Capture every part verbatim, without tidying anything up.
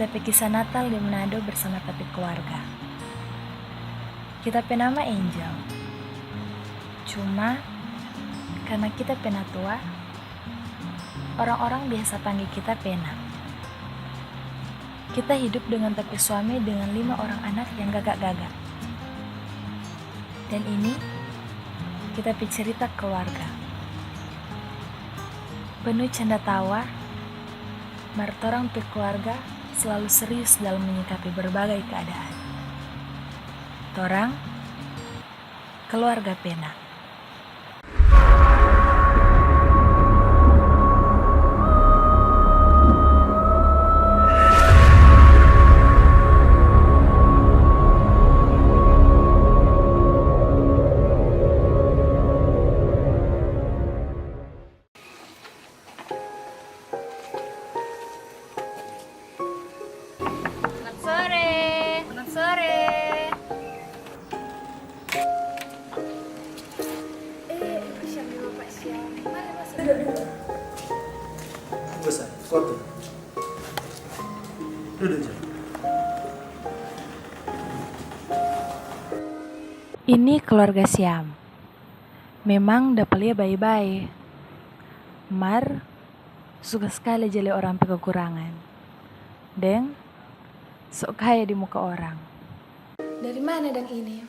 Pe kisah Natal di Manado bersama ta pe keluarga. Kita pe nama Angel. Cuma karna kita pe natua, orang-orang biasa pangge kita Pena. Kita hidup dengan ta pe suami dengan lima orang anak yang gaga-gaga. Dan ini kita pe cerita keluarga. Penuh canda tawa, mar torang pe keluarga selalu serius dalam menyikapi berbagai keadaan. Torang, keluarga Pena. Selamat sore. Selamat sore. Eh, itu siapa, Pak? Siang. Mari masuk. Duduk, duduk. Tunggu sa, kopi. Duduk, Jang. Ini keluarga Siam. Memang dapa lia bae-bae. Mar, suka skali ja lia orang pe kekurangan. Deng, sok kaya di muka orang. Dari mana dang ini?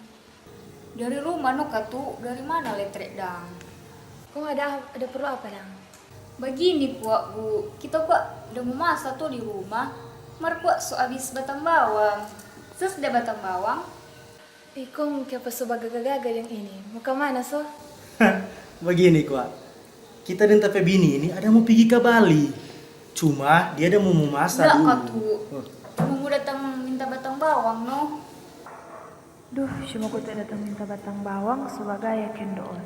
Dari rumah no katu, dari mana letrek dang? Kong ada, ada perlu apa dang? Bagini kwa, Bu, kita kwa da mo masa to di rumah, mar kwa so abis batang bawang. Ses da batang bawang? Ih, kong kiapa so bagaga-gaga deng ini? Mo ka mana so? Bagini kwa, kita deng ta pe bini ini ada mo pigi ka Bali. Cuma dia ada mo, mo masa dulu. Nda katu. Oh. Mo, mo datang minta batang bawang no. Duh, cuma kote datang minta batang bawang so bagaya kendoon.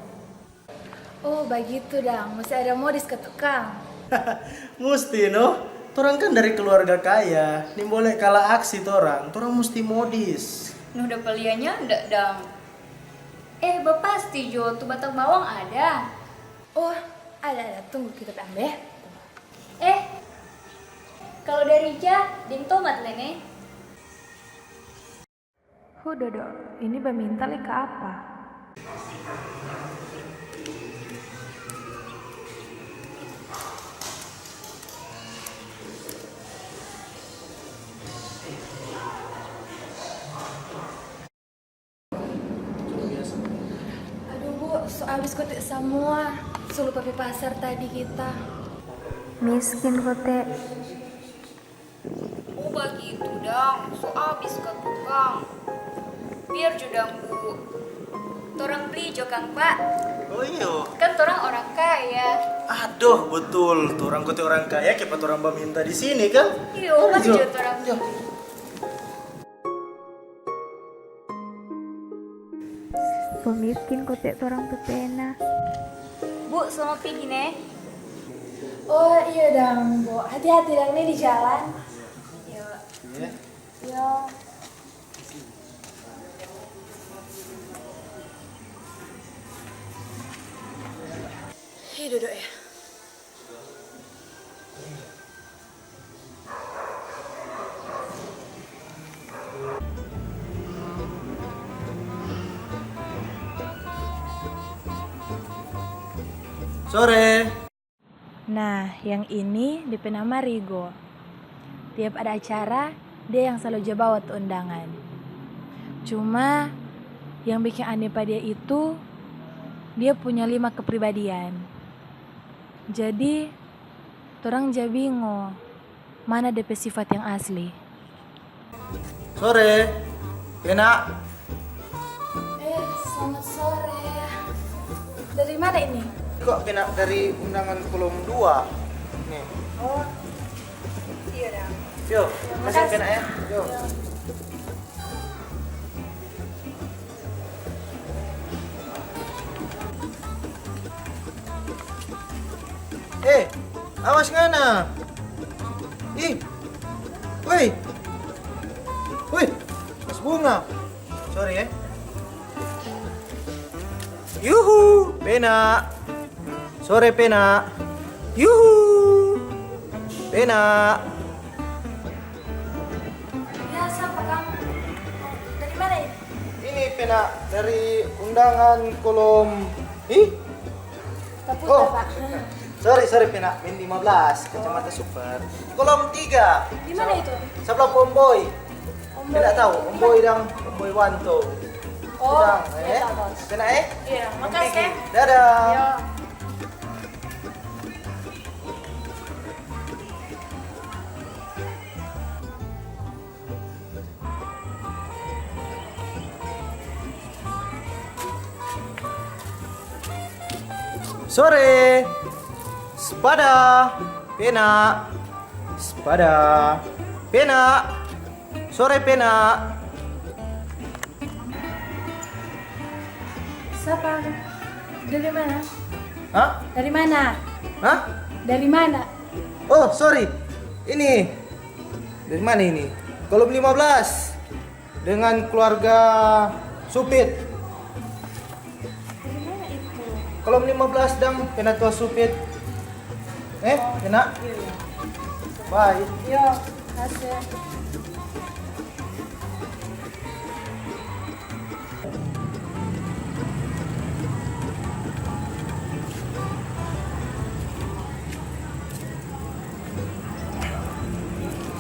Oh, bagitu dang. Musti ada modis ka tukang. Musti no. Torang kan dari keluarga kaya, nimbole kala aksi torang. Torang musti modis. Nuh dapa lia nyanda dang. Eh, bapasti jo tu batang bawang ada. Oh, ada, ada. Tunggu kita pe ambe. Eh, kalo dari rica deng tomat lene. Hu Dodo, ini baminta lei ka apa? Aduh, Bu, so abis kote samua. So lupa pi pasar tadi kita. Miskin kote. Oh, bagitu dang, so abis ka tukang. Biar jo dang, Bu. Torang bli jo kang, Pak. Oh, iyo. Kan torang orang kaya. Aduh, betul. Torang kote orang kaya, kiapa torang baminta di sini, kan? Iyo, mari jo torang bli. Pemiskin kote torang pe pena. Bu, slamat pigi ne. Oh, iyo dang, Bu. Hati-hati dang ne di jalan. Iyo. Iyo. Iyo. Ih, duduk ya. Sore. Nah, yang ini depe nama Rigo. Tiap ada acara, dia yang slalu ja bawa tu undangan. Cuma, yang beking ane pa dia itu, dia punya lima kepribadian. Jadi, torang ja bingo mana depe sifat yang asli. Sore, Pena. Eh, slamat sore. Dari mana ini? Kok Pena dari undangan kolom dua? Nih. Oh, iyo dang. Yo, makasih Pena ya. Yo. Iyo. Eh, awas ngana. Ih. Woi. Woi, Mas Bunga. Sore ya. Yuhu, Pena. Sore, Pena. Yuhu. Pena. Pena dari undangan kolom, ih? Kaputar, oh, Pak. Sorry, sorry, Pena. Min lima belas, Kacamata Super. Kolom tiga. Di mana itu? Sebelah Om Boy. Om Boy. Pena tahu, Om Boy dang, Om Boy Wanto. Oh, sedang, iya, eh? Tahu, tahu. Pena, eh? Iya, makasih. Dadah. Iya. Sore. Spada. Pena. Spada. Pena. Sore, Pena. Sapa? Dari mana? Hah? Dari mana? Hah? Dari mana? Oh, sorry. Ini. Dari mana ini? Kolom lima belas. Dengan keluarga Supit. Dari mana itu? Kolom lima belas dang, Pena tua Supit. Eh, Pena? Iya, iya. Bye. Iya, makasih.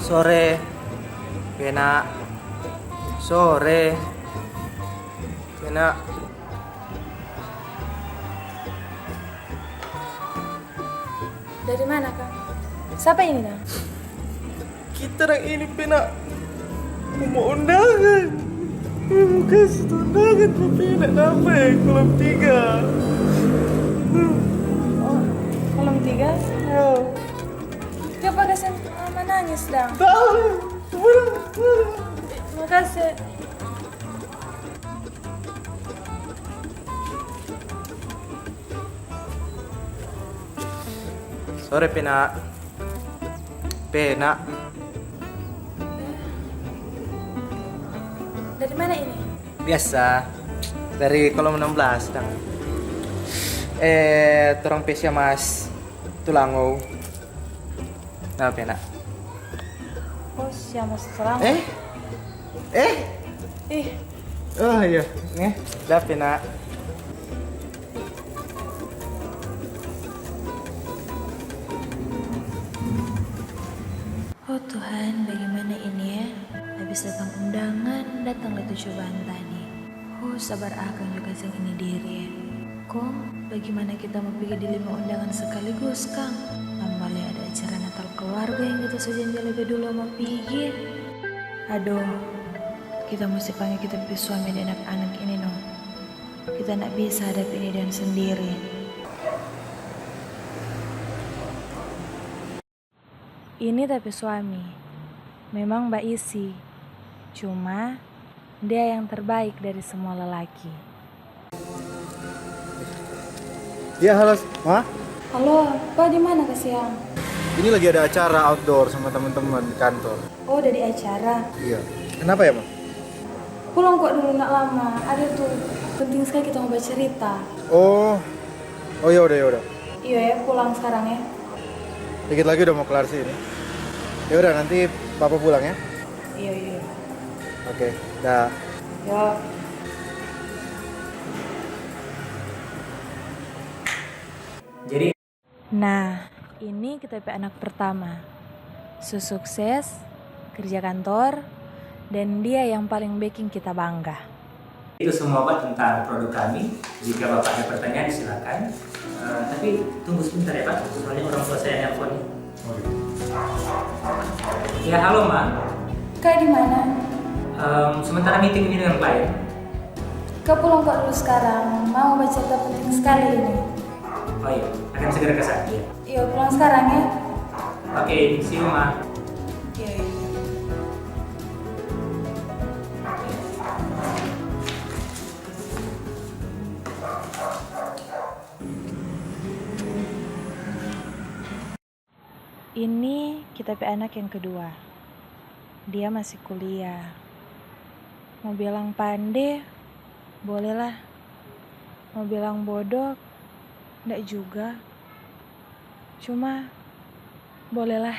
Sore, Pena. Sore, Pena. Dari mana, Kang? Sapa ini, Kang? Kita dang ini, Pena, mo undangan. Mo kasi tu undangan pa Pena, napa ya, kolom tiga. Oh, kolom tiga? Yo. Kenapa kasihan, Mama nangis dang? Tahu. Makasih. Sore, Pena. Pena. Dari mana ini? Biasa, dari kolom enam belas dang. Eh, torang pe Siamas Tulango. Nah, Pena. Oh, Siamas Tulango. Eh? Eh? Ih. Oh iya, nih, dah, Pena. Oh Tuhan, bagaimana ini ya? Habis datang undangan, datang lagi cobaan tadi. Oh, sabar akang jo kasiang ini diri ya. Kong, bagaimana kita mo pigi di lima undangan sekaligus, kang? Tambah lei ada acara Natal keluarga yang kita so janji lebe dulu mo pigi. Aduh, kita musti pangge kita pe suami deng anak-anak ini no. Kita ndak bisa hadapi ini dengan sendiri. Ini ta pe suami, memang baisi, cuma dia yang terbaik dari semua lelaki. Ya, halo, Ma. Halo, Pa, di mana kasiang? Ini lagi ada acara outdoor sama teman-teman di kantor. Oh, udah di acara? Iya. Kenapa ya, Ma? Pulang kwa dulu, ndak lama. Ada tu, penting skali kita mo bacarita. Oh. Oh, ya udah, ya udah. Iyo ya, pulang skarang ya. Dikit lagi udah mo klar sih ini. Ya udah, nanti Papa pulang ya. Iyo, iyo. Oke, dah. Yo. Jadi Nah, ini kita pe anak pertama. So sukses, kerja kantor, dan dia yang paling beking kita bangga. Itu semua, Pak, tentang produk kami. Jika Bapak ada pertanyaan, silakan. Eh, tapi tunggu sebentar ya, Pak, soalnya orang tua saya nelpon. Ya, halo, Ma. Kak, di mana? Em, sementara meeting ini dengan klien. Kak, pulang kwa dulu skarang. Mau bacarita penting skali ini. Oh iya, akan segera ke sana, ya. Iya, pulang skarang ya. Oke, see you, Ma. Iya, iya. Ini kita pe anak yang kedua. Dia masih kuliah. Mo bilang pande, bolehlah. Mo bilang bodoh, ndak juga. Cuma, bolehlah.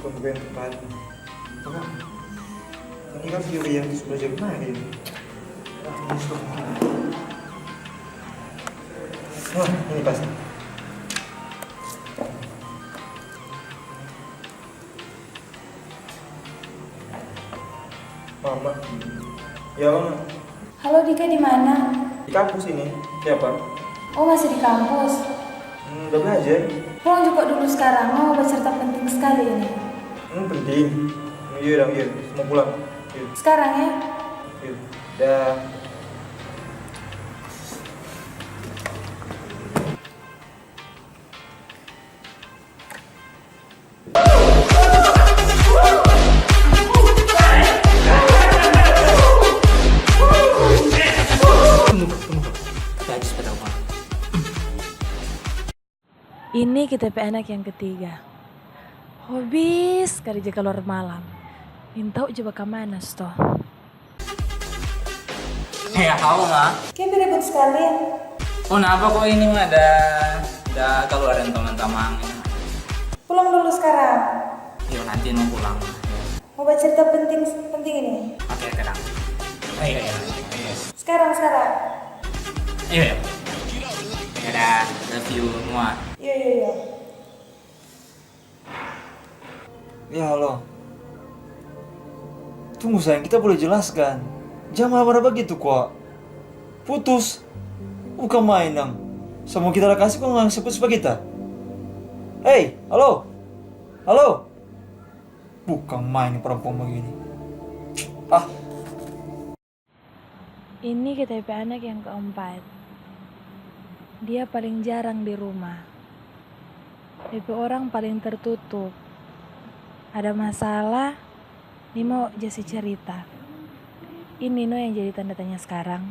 Bukan tempat. Apa, Kak? Ini kan view yang di sebelah jam kemarin. Ah, ini stop. Wah, ini pas. Mama. Ya, Mama. Halo, Dika, di mana? Di kampus ini. Siapa? Oh, masih di kampus? Hmm, udah belajar. Pulang juga dulu sekarang, mau bacerita penting sekali ini. Hmm, penting. Iya, dang, iya. Mau pulang. Iya. Sekarang, ya? Iya. Dah. Ini kita pe anak yang ketiga. Hobis kali ja kaluar malam. Nintau ja bakamana sto. Ya, halo, Ma. Kenapa ribut sekali? Oh, napa kok ini, Ma? Ada, ada kaluar deng teman-teman. Pulang dulu sekarang. Yo, nanti mau pulang. Mau bacerita penting, penting ini. Oke, tenang. Ayo, ayo, ayo. Sekarang, sekarang. Ayo, ayo. Dadah, love you, mua. Iya, iya, iya. Ya, halo. Tunggu, sayang, kita boleh jelaskan. Jangan marah-marah bagitu kwa. Putus. Bukan main, dang. Samua kita da kasi, kong ngasih putus pa kita. Hei, halo. Halo. Bukan main perempuan begini. Ah. Ini kita pe anak yang keempat. Dia paling jarang di rumah. Dia pe orang paling tertutup. Ada masalah, nimau ja se cerita. Ini no yang jadi tanda tanya skarang.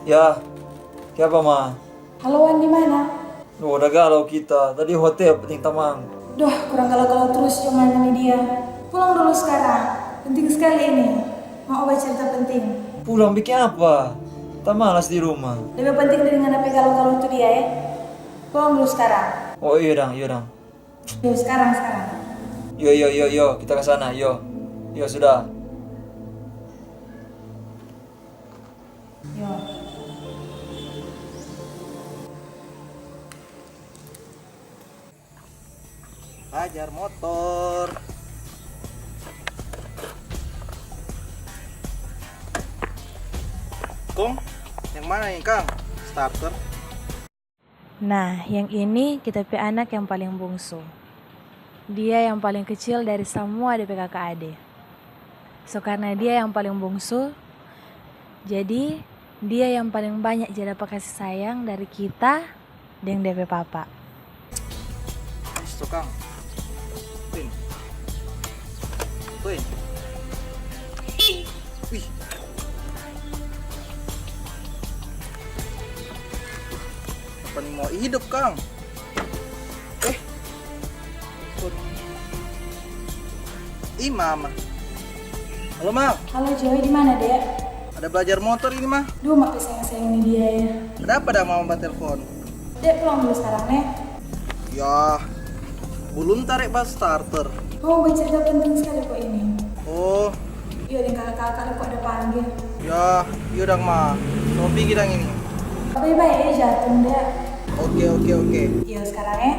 Ya, kiapa, Ma? Halo, Wan, di mana? Duh, da galau kita. Tadi hotel, penting tamang. Duh, kurang galau-galau trus jo ngana ni dia. Pulang dulu skarang. Penting skali ini. Mau bacerita penting. Pulang biking apa? Ta malas di rumah. Lebe penting dari ngana pe galau-galau tu dia, e. Pulang dulu skarang. Oh, iyo dang, iyo dang. Yo, skarang, skarang. Yo, yo, yo, yo, kita ka sana, yo. Yo, sudah. Yo. Belajar motor. Kong, yang mana ini, Kang? Starter? Nah, yang ini kita pe anak yang paling bungsu. Dia yang paling kecil dari samua de pe kaka ade. So karna dia yang paling bungsu, jadi dia yang paling banya ja dapa kasi sayang dari kita deng de pe papa. Is, tukang. Wih. Wih. Wih. Apa ni mau hidup, Kang? Eh. Ih, Mama. Halo, Ma. Halo, Joy, di mana, Dek? Ada belajar motor ini, Ma. Duh, mak pe sayang-sayang ni dia, ya. Ada apa dah Mama batelfon? Dek, pulang dulu sekarang, ne. Ya, belum tarik ban starter. Oh, bercerita penting sekali kok ini. Oh. Iyo, deng kakak-kakak kok ada panggil. Ya, iyo dang, Ma. Mau pigi dang ini. Bye-bye, eh, jatuh, Dek. Oke, oke, oke. Iyo, sekarang, eh.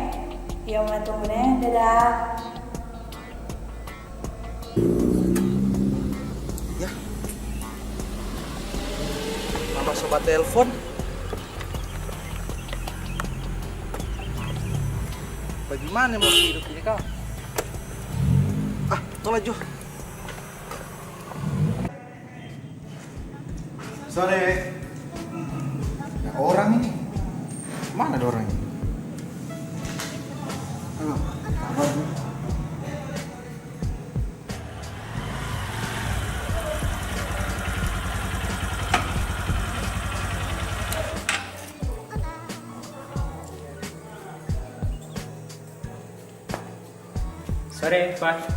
Iyo, Mama tunggu, ne. Dadah. Ya. Mama so batelfon. Bagimana mo hidup ini, Kang? Ah, tolong jo. Sore. Ada orang ini. Mana ada orang ini? Halo, apa tuh? Sore, Pak.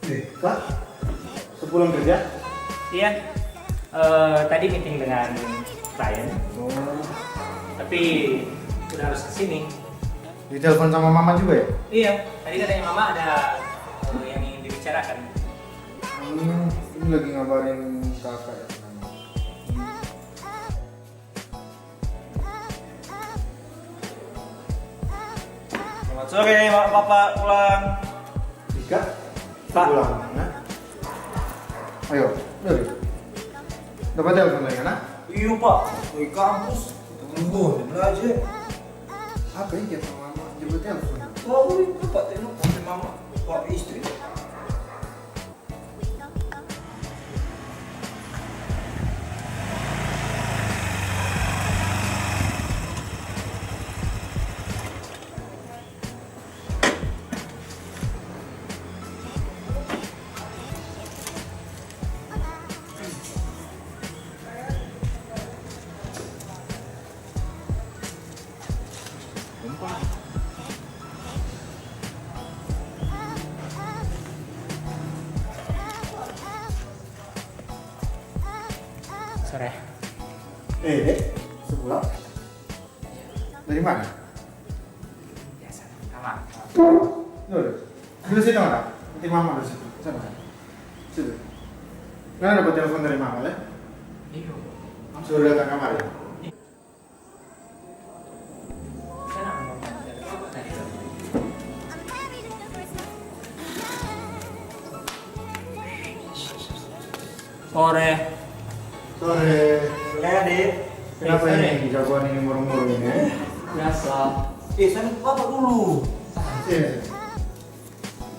Eh, Kak, so pulang kerja? Iya. Eh, tadi meeting dengan klien. Oh. Tapi udah harus ke sini. Ditelepon sama mama juga ya? Iya, tadi katanya mama ada, eh, yang ingin dibicarakan. Hmm, ini lagi ngabarin kakak ya. Selamat sore, Mak, Papa pulang. Dika, Pak. Pulang, nah. Ayo, ayo. Dapat telepon lagi, nah? Iyo, Pak. Dari kampus. Tunggu, dia belajar. Apa ini dia sama mama? Dia buat telepon. Wah, boleh, Pak. Tengok, sampai mama. Pak, istri. Sore. Eh, Dek, so pulang? Dari mana? Biasa, kamar. Duduk. Duduk situ, mana? Nanti mama duduk situ. Sana, sana. Situ. Ngana dapat telepon dari mama, ya? Iyo. Suruh datang kamari. Sore. Sore. Sore, Adik. Kenapa ini jagoan ini murung-murung ini, eh? Biasa. Eh, sana papa dulu. Sini.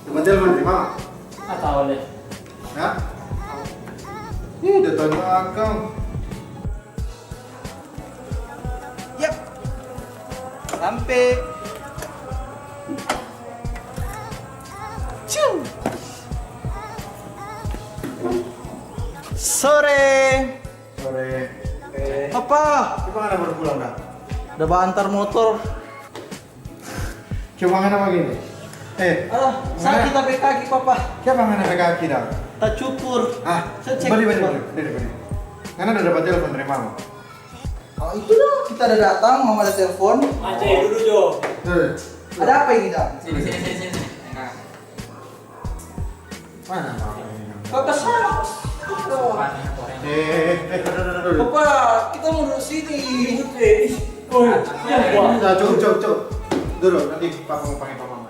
Teman-teman, di mana? Nggak tahu deh. Hah? Ih, udah tanya akang. Yap. Sampai. Ciu. Sore. Sore. Apa? Kita mana baru pulang dah? Udah baantar motor. Coba ngana bagini. Eh, ah, sakit tapi kaki, Papa. Coba ngana pe kaki dang. Tacukur. Ah, bali, bali, bali, bali, bali. Ngana ada dapat telepon dari mama? Oh, itu dah, kita ada datang, mama ada telepon. Aceh dulu, Jo. Tuh. Ada apa ini, dang? Sini, sini, sini, sini. Nah. Mana apa ini? Kata sana. Eh, eh, eh, duduk, duduk, duduk, duduk. Papa, kita mau duduk sini. Eh, oh, ya, ya. Nah, cukup, cukup, cukup. Duduk, nanti papa mau panggil papa.